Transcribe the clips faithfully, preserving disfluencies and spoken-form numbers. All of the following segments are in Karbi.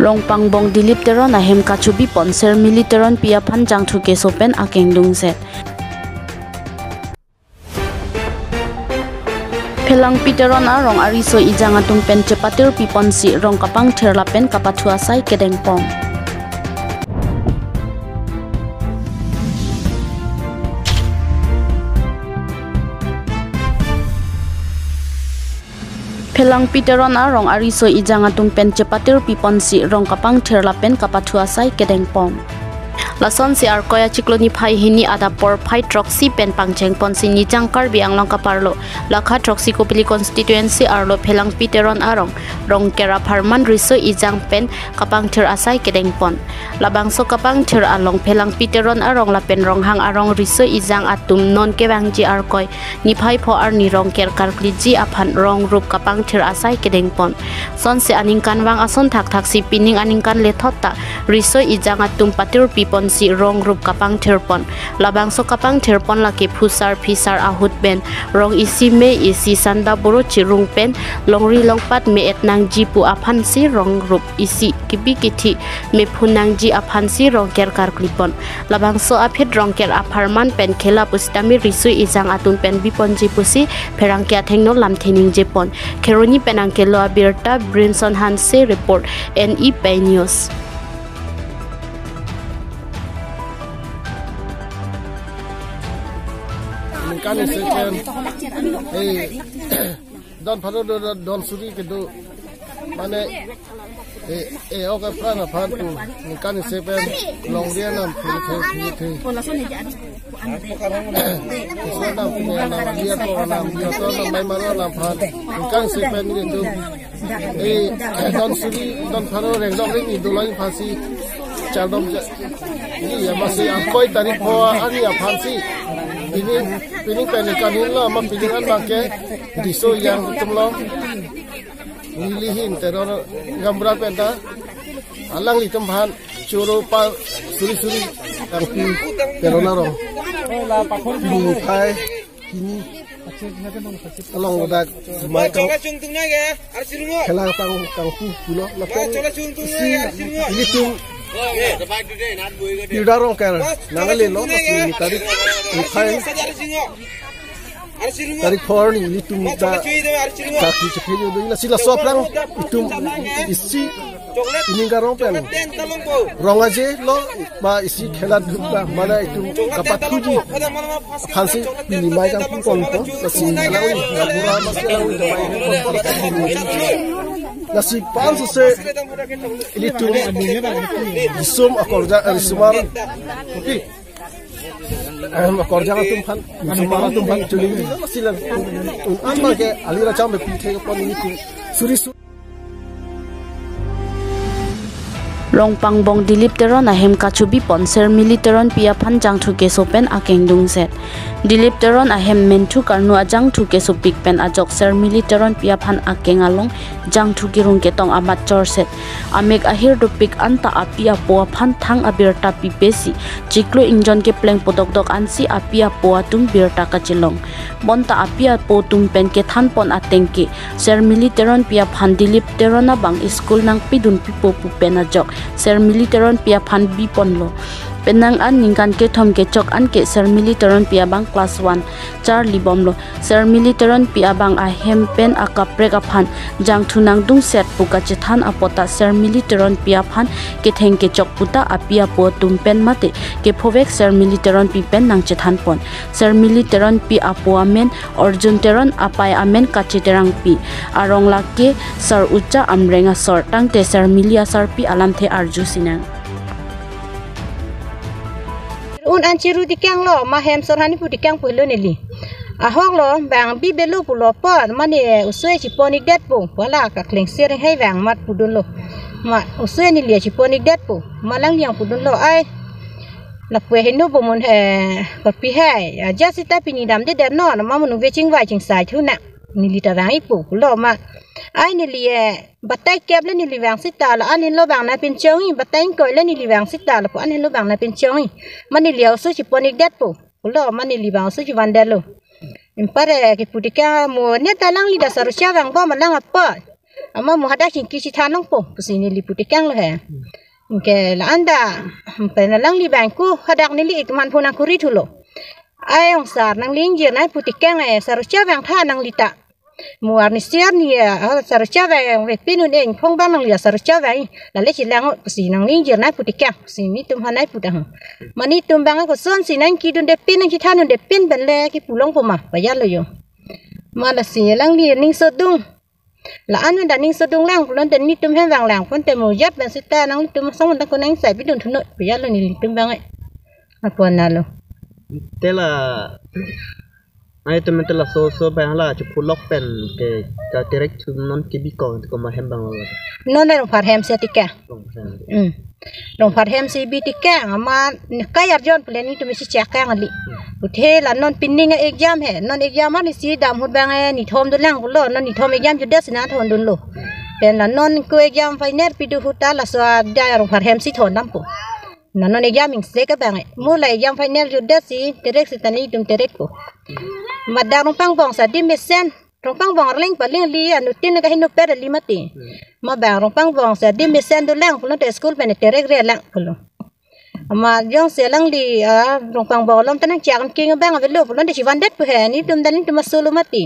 Rongpangbong Dilip Teron ahem kachobi pon Sermili Teronpi aphan jangthu keso pen akeng dungset. Phelangpi Teron arong ariso ejang atum pen chepatirpi ponsi rong kapangthir lapen kapathu asai kedeng pon. Phelangpi Teron arong ariso ejang atum pen chepatirpi ponsi rong kapangthir lapen kapathu asai kedeng pon. Lasonsi Arkoi achiklo niphai hini adap porphai throksi pen pangcheng ponsi Nijang Karbi Anglong kaparlo lakha throksi Kopili constituency arlo Phelangpi Teron arong Rongker apharman riso ejang pen kapangthir asai kedeng pon. Labangso kapangthir along Phelangpi Teron arong lapen Ronghang arong riso ejang atum non kevangji Arkoi niphai pho arni Rongker karkliji aphan rong rup kapangthir asai kedeng pon. Sonsi aningkanvang ason thakthaksi pining aningkan lethot ta riso ejang atum patirpi ponsi rong rup kapangthir pon. Labangso kapangthir pon lake phusar phisar ahut pen rong isi, me isi, sanda boro chirung pen longri longpat me-et nangji pu aphansi rong rup isi, kibi kithi mephun nangji aphansi Rongker karkli pon. Labangso aphi Rongker apharman pen khela pusitame riso ejang atum pen biponji pusi pherangke athengno lamthe ningje pon. Kheroni pen angkelo abirta Brinson Hanse report, N E Pei News. Ningkan isi pen, eh, don pharo do, do, don suri kedo. Mane, eh, eh, oke, pran aphan tu ningkan isi pen longri anam phi phi phi phi. Keso anam phi anam, dia to anam, dia to anam, mai maro anam phan. Ningkan isi pen kedo. Eh, don suri, don pharo rengdok ring idulang aphansi chardom cha. Ini ya masih Arkoi tarik pho arni aphansi. Ini, ini pen ningkan hini lo, ma pining an bangke riso ejang atum lo. Neli hin Teron gaonbura pen ta alanglitum aphan choro pa suri suri kangpi Teron arong. Pini niphai hini along ladak mai kang khela kang kangpu pulo lapen isi ilitum Pirda Rongker nangalelo, isi tarik niphai tarik pho arni ilitum ta kaki chephe jo do ila sila soprang itum isi ining karong pen rong aje lo ba isi khela duk ba mane itum kapathuji aphansi pini mai kangpu pon pon lasi alawi gaonbura masi alawi damai pon pon lasi panso se ilitum risum akorja risumar. Oke. Em, akorjang atum aphan, risumar atum aphan chuli sila. Un an bangke alira cham be pithe pon ini tu suri su. Rongpangbong Dilip Teron ahem kachobi pon Sermili Teronpi aphan jangthu keso pen akeng dungset. Dilip Teron ahem menthu karnu ajangthu kesopik pen ajok Sermili Teronpi aphan akeng along jangthu kirung ketong amat chorset. Amek ahir dopik anta api apo aphan thang abirta pipesi chiklo ingjon kepleng podokdok ansi api apo atum birta kachelong. Bonta api apo atum pen kethan pon ateng ke Sermili Teronpi aphan Dilip Teron abang school nangpidun pipo pu pen ajok Sermili Teronpi aphan bi ponlo. Penang an ningkan kethom kechok an ke Sermili Teronpi abang class one charli bomlo. Sermili Teronpi abang ahem pen akaprek aphan jangthu nangdungset pu kachethan apot ta Sermili Teronpi aphan ketheng kechok puta api apo atum pen mate kephovek Sermili Teronpi pen nangchethan pon. Sermili Teronpi apo amen Arjun Teron, apai amen Kache Terangpi. Arong lake Sar Ucha Amreng asor, tangte Sermili asarpi alamthe arju sinang. Un an chiru dikang lo, ma hem sorhani pu dikang pulo neli. Ahok lo, bang bi belo pulo pon, mane usue chipon ikdet pu, wala kakleng sir hai bang mat pudun lo. Ma usue neli chipon ikdet pu, ma lang liang pudun lo ai. Lapu heno bo mun he, papi hai, aja sita pini damde der no, ma munu veching vai ching sai thu na. Neli ta vang ipu, lo ma. Ai neli e, batai kep le neli vang sita la, an henlo bang nangpinchong-i, batai ingkoi le neli vang sita la, pu an henlo bang nangpinchong-i. Ma neli oso chipon ikdet pu. Lo ma neli bang oso chivan det lo. Impare kipu dikang mo ne ta langli da Sar Ucha vang bo ma lang apa. Amat mo hadak chingki chethan nangpo pusi neli pu tekang lo he. Anke la-an ta, pen alangli abang ko hadak neli ik man phone nangkuri thulo. Ai ong sar, nangli ingjir nangji pu tekang e, sar Ucha abang tha nangli ta. Mo arni sir ni, ah, sar Ucha abang ve pinun eng phong abang nangli sar Ucha abang. Lale chelang pusi nangli ingjir nangji pu tekang pusi netum aphan nangpu tang. Amat netum abang kosonsi nangkedunde pin, nangchethandunde pin pen le kipu longpo ma, pajirlo yo. Amat lasi alangli aning sodung. La-an pen ta aning sodung lang pulote netum hem abang lang pon te mo jat pen seta nangtum asong ta ko nangsai pidun thunoi pajirlo nelitum abang e. Apon nalo. Te la, ai, te men te laso so abang la chepulok pen ke katerek thu non kebi ko, komat hem abang lo? Non Rongphar hem si tekang. Rongphar hem. Hmm. Rongphar hem si bi tekang, amat ne kai arjon pule netum isi chak kang kali. Hmm. Pute la non pining exam he, non exam arni si dam ahut abang e nithom dolang pulo, non nithom exam jutdet si nangthondunlo. Pen la non ko exam final pido ahut ta laso adai Rongphar hem si thondampo. Na non exam ingsek abang e. Mo la exam final jutdet si terek seta netum terek po. Amat dak Rongpangbong si adim mesen. Rongpangbong arleng paleng li anuttin kaheno per ali mati. Amat abang Rongpangbong si adim mesen dolang pulote school pen terekre lang pulo. Amat jongsi alangli, ah, Rongpangbong along ta nangchak king abang avelo pulote chevandet po he. Netum ta netum asolo mati.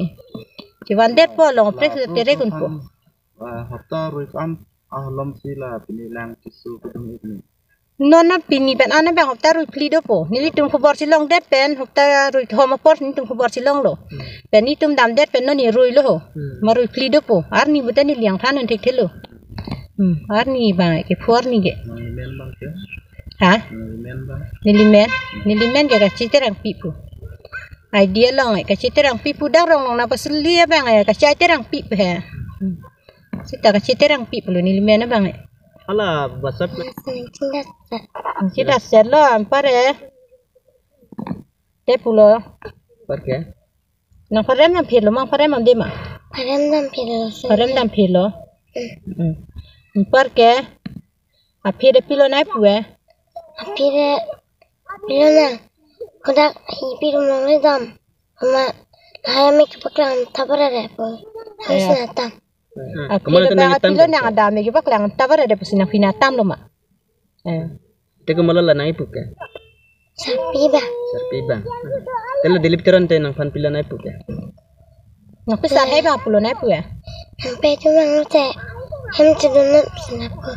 Chevandet po, longprek terek unpo. Ah, hapta rui an aholom si la pini lang keso kedung ik ni. Non na pini pen an abang hapta rui phli dopo. Nelitum khobor chelongdet pen hapta rui thom apor netum khobor chelonglo. Hmm. Pen netum damdet pen non ni rui lo ho. Hmm. Amat rui phli dopo. Arni puta neli nangthan un thekthelo. Hmm. Arni abang ke phu arni ke. Nangli men abang ke? Ha? Nangli men abang? Neli men. Neli men ke Kache Terangpi pu. Idea along e Kache Terangpi pu, dak Ronglong na pasuli abang e Kache Terangpi pu he. Hmm. Seta Kache Terangpi pulo neli men abang e. Hala WhatsApp. Nangchedasar lo, anpar e. Te pulo. Anpar ke? Nang pharem nangphirlo, mang pharem amde ma? Pharem nangphirlo. Pharem nangphirlo. Hmm. Hmm. Anpar ke? Aphi de pilo nangpu e? Aphi de pilo nang. Kodak hi pi rum long le dam. Ama hai amek paklang thabar re po. Hai sina tam. Hmm. Aphi de bang apilo nang ada amek paklang thabar re pusi nangphi nangtamlo ma? Eh. Te komatlo la nangkipu ke? Sarpi abang. Sarpi abang. Te la Dilip Teron te nangphan pilo nangpu ke? Nangpesar hai abang pulo nangpu ya? Nangpei atum abang te hem chedun non pusi nangpu.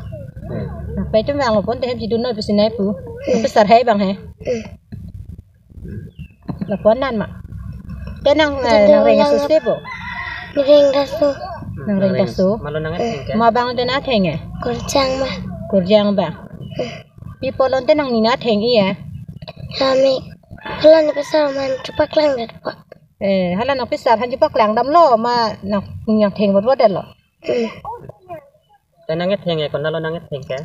Nangpei atum abang lo pon te hem chedun non pusi nangpu. Nangpesar hai abang he. Hmm. Lapu-an ma? Te nang, eh, nang reng aso si bo? Reng aso. Nang reng aso. Malo nangtheng ke? Ma abang te nangtheng e? Kurjang ma. Kurjang abang. Hmm. Pi pulote nangli nangtheng i e? Kami. Hala nangpesar man chepaklang det po. Eh, hala nangpesar han chepaklang damlo ma nang nangtheng bor bor det lo. Hmm. Te nangtheng e, konatlo nangtheng ke?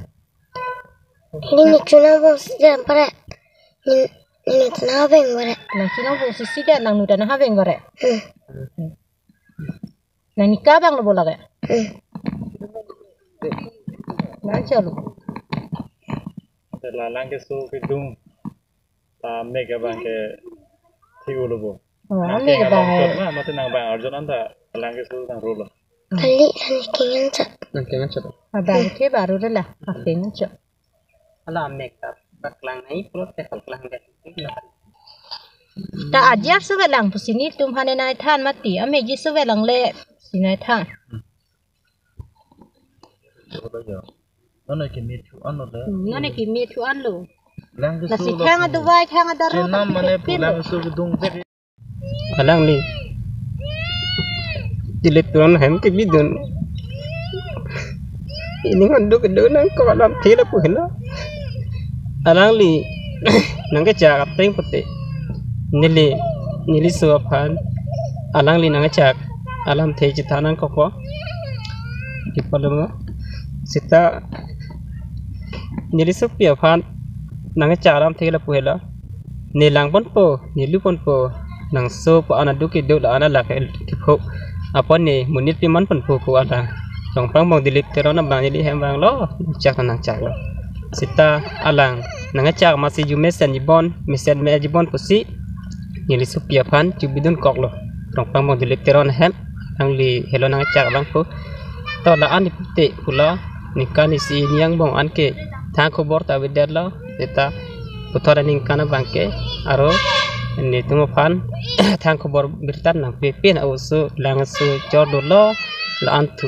Neli ne chunang bong si jam pare. Neli, neli ne chunang beng pare. Nang chunang bong si si det, nangnu ta nanghaveng pare. Hmm. Nangni ka abang lo bo lake. Hmm. Nang chalo. Te la lang keso kedung ta mek abang ke thik-o lo bo. Oh, nang amek ke abang nang he. Chot ma, mate nang abang arjon anta lang keso nang rolo. Kali, nangkeng anchot. Nangkeng anchot. Abang ke baru rela, akeng anchot. Hala amek ta paklang nangji pulote paklang det. Ta ajar suve lang pusi netum aphan nangthan mati, amek ji suve lang le pusi nangthan. Nonke kimi thu anlo le. Hmm, nonke kimi thu anlo. Lang keso. Lasi lo thang adovai, thang adaro chenam ta mane pu pin lo. Lang keso kedung bek. Alangli Dilip Teron ahem kebidun. Ining an duk do nangkok alamthe lapu helo. Alangli nangkechak ateng pute. Neli, neliso aphan alangli nangkechak alamthe chethan nangkokpo. Di pulo ma? Seta nelisopi aphan nangkechak alamthe lapu helo. Ne lang ponpo, ne lu ponpo, nangso pu an aduk kedo la an alak kepho. Apot ne monit piman ponpo pu alang. Rongpangbong Dilip Teron abang neli hem vanglo, nangchak nangchaklo. Seta alang nangchak masi ju mesen jibon, mesen me jibon pusi nelisopi aphan chubidun koklo. Rongpangbong Dilip Teron ahem, alangli helo nangchak abang pu. To la-an ipute pulo, ningkan isi hini angbong anke thang khobor ta avedetlo, seta puthot aningkan abangke aro netum aphan thang khobor birta nangpepe, na oso lang oso chor dolo, la-an thu